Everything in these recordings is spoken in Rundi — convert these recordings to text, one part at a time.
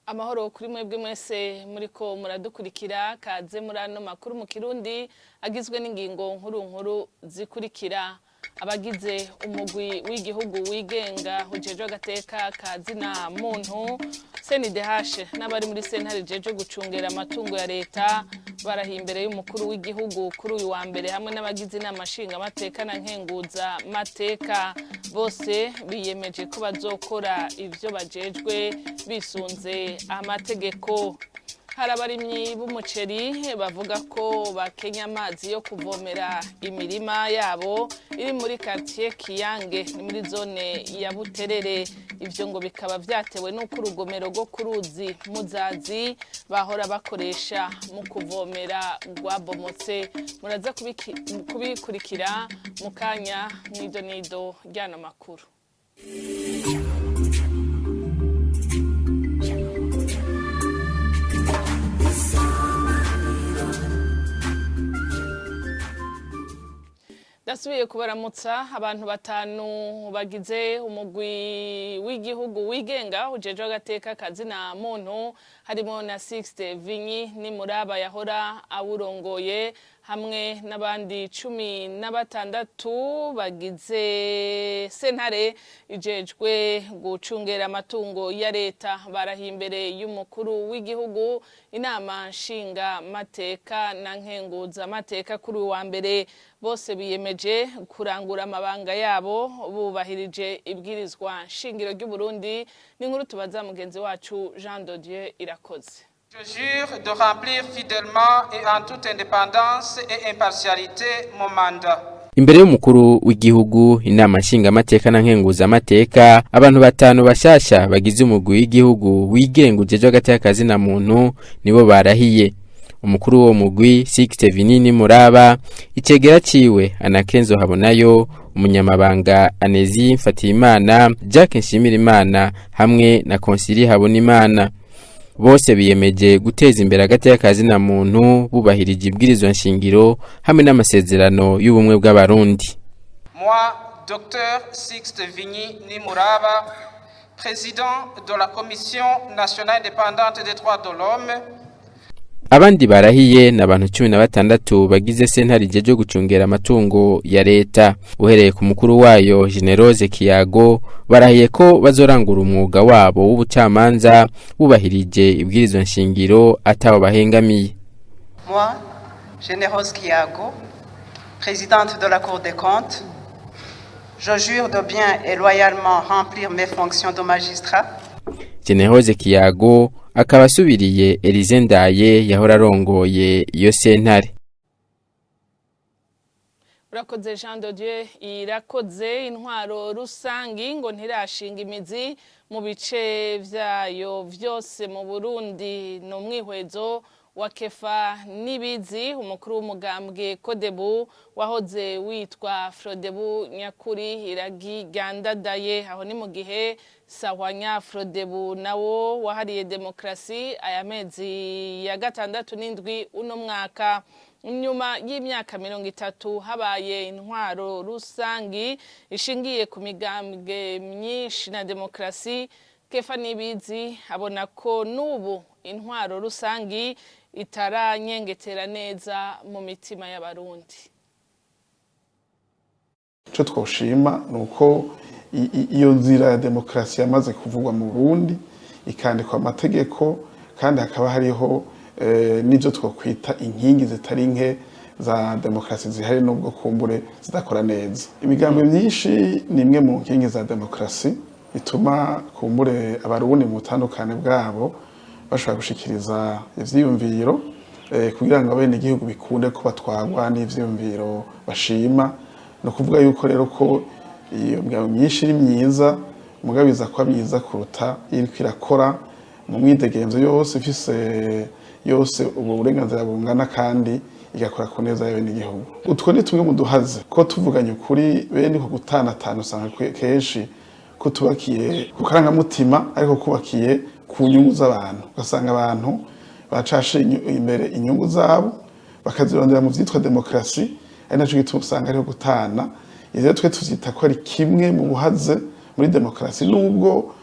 Amahoro kuri mwebwe mwese muriko muradukurikira. Kaze muri ano makuru mu Kirundi agizwe n'ingingo nkuru nkuru zikurikira: abagize umugwi w'igihugu wigenga ujejwe agateka ka zina muntu CNDH n'abari muri sentare ijejwe gucungera amatungo ya leta barahiye imbere y'umukuru w'igihugu kuri uyu wa mbere, hamwe n'abagize inama nshingamateka na nkenguza mateka. Bose biyemeje ko bazokora ivyo bajejwe bisunze amategeko. Hari abarimyi b'umuceri bavuga ko bakenya amazi yo kuvomera imirima yabo iri muri quartier Kiyange, ni muri zone ya Buterere. Ivyo ngo bikaba vyatewe n'uko urugomero rwo ku ruzi Muzazi bahora bakoresha mu kuvomera rwabomotse. Muraza kubikurikira mu kanya mwido nido ryano makuru. Ndasubiye kubaramutsa. Abantu batanu bagize umugwi w'igihugu wigenga ujejwe agateka kazina muntu, harimo na Sixte Vinyi Nimuraba yahora awurongoye, hamwe n'abandi 16 bagize sentare ijejwe gucungera amatungo ya leta, barahiye imbere y'umukuru w'igihugu, inama nshinga mateka na nkenguza mateka kuri uyu wa mbere. Bose biyemeje kurangura amabanga yabo bubahirije ibwirizwa nshingiro ry'u Burundi. Ni inkuru tubaza mugenzi wacu Jean de Dieu Irakoze. Je jure de remplir fidèlement et en toute indépendance et impartialité mon mandat. Imbere y'umukuru w'igihugu, inama nshingamateka na nkenguzamateka, abantu batanu bashasha bagize umugwi w'igihugu wigenga ujejwe agateka kazina muntu nibo barahiye: umukuru w'uwo mugwi Sixte Vinyi Nimuraba, icegera ciwe Anakenzo Habonayo, umunyamabanga Anezi Mfatiyimana, Jacques Nshimirimana hamwe na Konsili Habonimana. Bose biyemeje guteza imbere agateka kazina muntu bubahirije ibwirizwa nshingiro hamwe n'amasezerano y'ubumwe bw'Abarundi. Moi, Dr Sixte Vinyi Nimuraba, président de la Commission nationale indépendante des droits de l'homme, Abandi barahiye ni abantu 16 bagize sentare ijejwe gucungera amatungo ya leta, uhereye ku mukuru wayo Generose Kiyago. Barahiye ko bazorangura umwuga wabo w'ubucamanza bubahirije ibwirizwa nshingiro ataho bahengamiye. Moi, Générose Kiago, présidente de la Cour des comptes, je jure de bien et loyalement remplir mes fonctions de magistrat Generose Kiyago akaba asubiriye Elize Ndaye yahora arongoye iyo sentare. Urakoze Jean de Dieu Irakoze. Intwaro rusangi ngo ntirashinga imizi mu bice vyayo vyose mu Burundi. Ni umwihwezo wa Kefa Nibizi, umukuru w'umugambwe Kodebu wahoze witwa Frodebu Nyakuri Iragi Ryandadaye. Aho ni mu gihe Sahwanya Frodebu nawo wahariye demokrasi aya mezi ya gatandatu n'indwi uno mwaka, nyuma y'imyaka 30 habaye intwaro rusangi ishingiye ku migambwe myinshi na demokrasi. Kefa Nibizi abona ko n'ubu intwaro rusangi itaranyengetera neza mu mitima y'Abarundi. Icyo twoshima ni uko iyo nzira ya demokarasi yamaze kuvugwa mu Burundi, ikandikwa amategeko, kandi hakaba hariho n'ibyo twakwita inkingi zitari nke za demokarasi zihari, nubwo kumbure zidakora neza. Imigambi myinshi ni imwe mu nkingi za demokarasi ituma kumbure Abarundi mu butandukane bwabo bashobora gushikiriza ivyiyumviro kugira ngo abenegihugu bikunde ko batwarwa n'ivyiyumviro bashima. Ni ukuvuga yuko rero ko iyo migambi myinshi iri myiza, mugabo iza kuba myiza kuruta iyo iriko irakora mu mwidegemvyo yose, ifise yose ubwo burenganzira bungana, kandi igakora ku neza y'abenegihugu. Utwo ni tumwe mu duhaze ko tuvuganye ukuri, bene uko gutanatana usanga kenshi ko tubakiye ku karangamutima, ariko kubakiye ku nyungu z'abantu, ugasanga abantu bacashe imbere inyungu zabo bakazirondera mu vyitwa demokarasi, ari naco gituma usanga hariho gutana. Ivyo twe tuvyita ko ari kimwe mu buhaze muri demokarasi, nubwo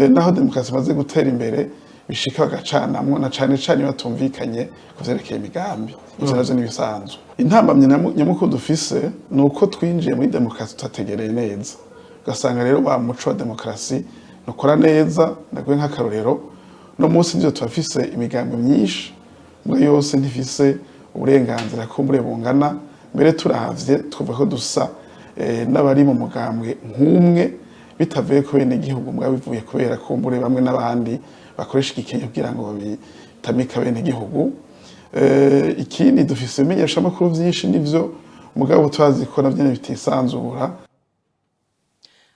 naho demokarasi imaze gutera imbere. Bishika bagacanamwo, na cane cane iyo batumvikanye ku vyerekeye imigambi. Ivyo navyo n'ibisanzwe. Intambamyi nyamukuru dufise ni uko twinjiye muri demokarasi tutategereye neza, ugasanga rero wa muco wa demokarasi ntukora neza. Ndaguhe nk'akarorero: no munsi nivyo turafise imigambi myinshi, mbwa yose ntifise uburenganzira kumbure bungana. Mbere turavye twumva ko dusa n'abari mu mugambwe nk'umwe, bitavuye ku bene igihugu, mbwa bivuye kubera kumbure bamwe n'abandi bakoresha igikenye kugira ngo babitamika bene igihugu. Ikindi, dufise ibimenyeshamakuru vyinshi nivyo, mugabo turazi ko navyo nyene bitisanzura.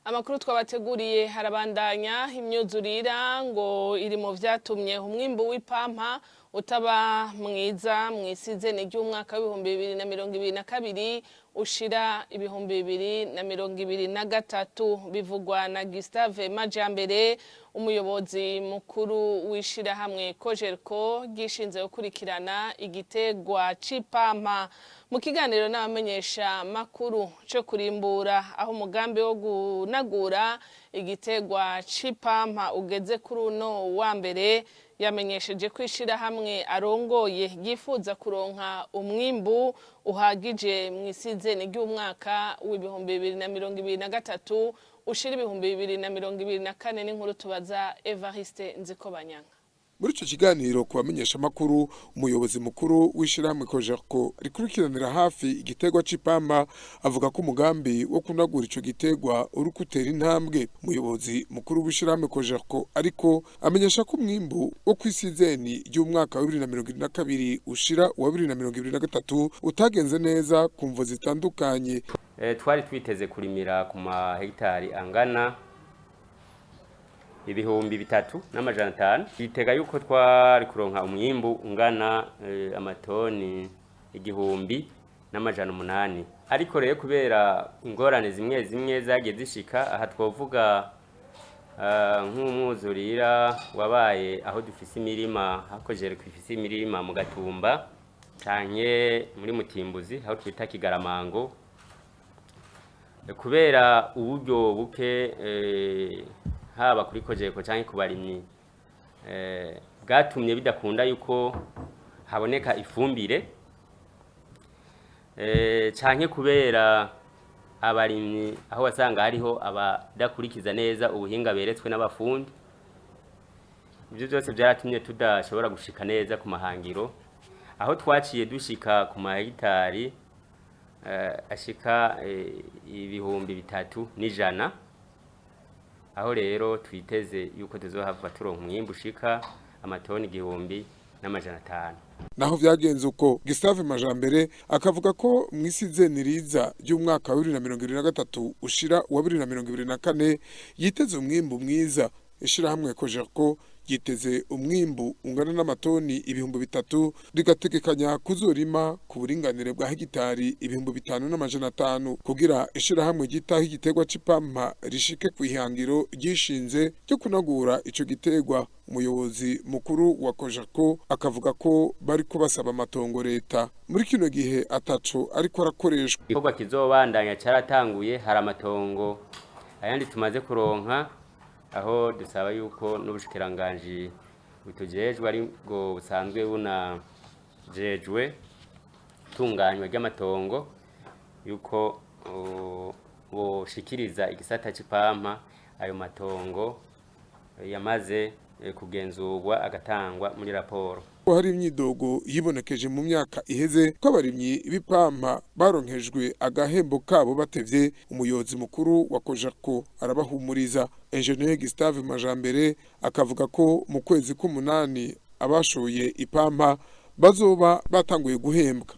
Amakuru twabateguriye harabandanya. Imyuzurira ngo iri mu vyatumye umwimbu w'ipampa utaba mwiza mw'isizeni ry'umwaka w'2022 ushira 2023, bivugwa na Gustave Majambere, umuyobozi mukuru w'ishirahamwe Cogerco gishinze gukurikirana igitegwa c'ipampa. Mu kiganiro n'abamenyesha makuru co kurimbura aho umugambi wo kunagura igitegwa c'ipampa ugeze kuri uno wa mbere, yamenyesheje ko ishirahamwe arongoye ryifuza kuronka umwimbu uhagije mw'isizeni ry'umwaka w'2023 ushira 2024. N'inkuru tubaza Evariste Nzikobanyanka. Muri ico kiganiro ku bamenyeshamakuru, umuyobozi mukuru w'ishirahamwe Cogerco rikurikiranira hafi igiterwa c'ipampa avuga ko umugambi wo kunagura ico giterwa uri gutera intambwe. Umuyobozi mukuru w'ishirahamwe Cogerco ariko amenyesha ko umwimbu wo kw'isizeni ry'umwaka wa 2022 ushira uwa 2023 utagenze neza ku mvo zitandukanye. Twari twiteze kurimira ku mahegitari angana 3500. Twitega yuko twari kuronka umwimbu ungana amatoni 1800, ariko rero kubera ingorane zimwe zimwe zagiye zishika, aha twovuga nk'umwuzurira wabaye aho dufise imirima, hakojeje ifise imirima mu Gatumba canke muri Mutimbuzi aho twita Kigaramango, kubera uburyo buke haba kuri Cogerco canke ku barimyi bwatumye bidakunda yuko haboneka ifumbire, canke kubera abarimyi aho wasanga hariho abadakurikiza neza ubuhinga beretswe n'abafundi. Ibyo byose byaratumye tudashobora gushika neza ku mahangiro, aho twaciye dushika ku mahegitari ashika 3100, aho rero twiteze yuko tuzohava turonka umwimbu ushika amatoni 1500. Naho vyagenze uko, Gustave Majambere akavuga ko mw'isizeni riza ry'umwaka wa 2023 ushira uwa 2024 yiteze umwimbu mwiza. Ishirahamwe Cogerco ryiteze umwimbu ungana n'amatoni 3000, rigategekanya kuzorima ku buringanire bwa hegitari 5500 kugira ishirahamwe ryitaho igiterwa c'ipampa rishike kw'ihangiro ryishinze ryo kunagura ico giterwa. Umuyobozi mukuru wa Cogerco akavuga ko bariko basaba amatongo leta muri kino gihe ataco ariko arakoreshwa. Igikorwa kizobandanya caratanguye, hari amatongo ayandi tumaze kuronka, aho dusaba yuko n'ubushikiranganji butujejwe, aribwo busanzwe bunajejwe itunganywa ry'amatongo, yuko boshikiriza igisata c'ipampa ayo matongo yamaze kugenzurwa agatangwa muri raporo. Ko hari imyidogo yibonekeje mu myaka iheze ko abarimyi b'ipampa baronkejwe agahembo kabo batevye, umuyobozi mukuru wa Cogerco arabahumuriza. Ingenieur Gustave Majambere akavuga ko mu kwezi k'umunani abashoye ipampa bazoba batanguye guhembwa.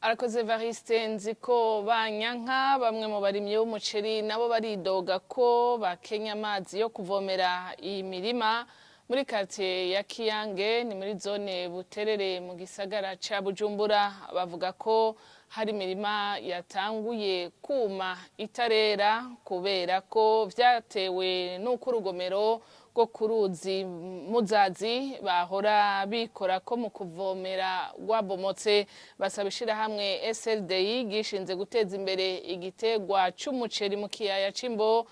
Arakoze Evariste Nziko Banyanka. Bamwe mu barimyi b'umuceri nabo baridoga ko bakenya amazi yo kuvomera iyi mirima muri quartier ya Kiyange, ni muri zone Buterere mu gisagara ca Bujumbura. Bavuga ko hari imirima yatanguye kuma itarera, kubera ko vyatewe n'uko urugomero rwo ku ruzi Muzazi bahora bikora ko mu kuvomera rwabomotse. Basaba ishirahamwe SLDI gishinze guteza imbere igitegwa c'umuceri mu kiyaya c'Imbo.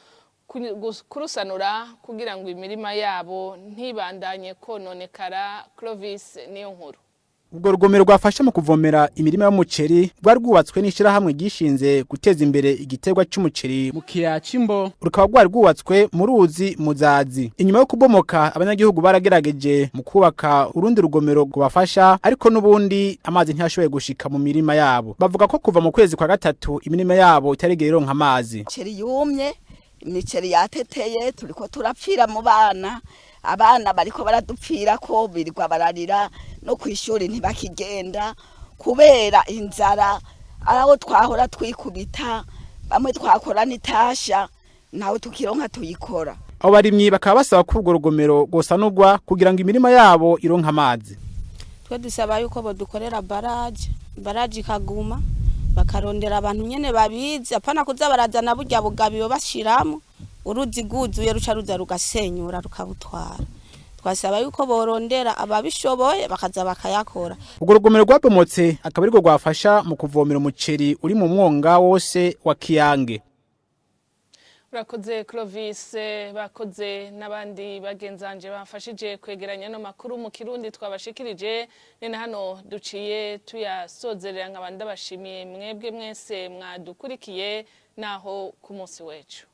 kurusanura kugira ngo imirima yabo ntibandanye kononekara. Clovis niyo nkuru. Ubwo rugomero rwafasha mu kuvomera imirima y'umuceri rwari rwubatswe n'ishirahamwe ryishinze guteza imbere igiterwa c'umuceri mu kiyaya c'Imbo, rukaba rwari rwubatswe mu ruzi Muzazi. Inyuma yo kubomoka, abanyagihugu baragerageje mu kubaka urundi rugomero rubafasha, ariko n'ubundi amazi ntiyashoboye gushika mu mirima yabo. Bavuga ko kuva mu kwezi kwa gatatu imirima yabo itarigera ironka amazi. Imiceri yumye, imiceri yateteye, turiko turapfira mu bana. Abana bariko baradupfira ko birirwa bararira, no kw'ishuri ntibakigenda kubera inzara. Aho twahora twikubita bamwe twakora n'itasha, ntawe tukironka tuyikora. Abo barimyi bakaba basaba ko urwo rugomero rwosanurwa kugira ngo imirima yabo ironke amazi. Twe dusaba yuko bodukorera baraje, baraje ikaguma, bakarondera abantu nyene babizi, apana kuza barazana burya bugabiyo bashiramo, uruzi rwuzuye ruca ruza rugasenyura rukabutwara. Twasaba yuko borondera ababishoboye bakaza bakayakora. Urwo rugomero rwabomotse akaba arirwo rwafasha mu kuvomera umuceri uri mu mwonga wose wa Kiyange. Urakoze Clovis, bakoze n'abandi bagenzanje bafashije kwegeranya no makuru mu Kirundi twabashikirije. Ni na hano duciye tuyasozerera, nkaba ndabashimiye mwebwe mwese mwadukurikiye. Naho ku munsi w'ejo.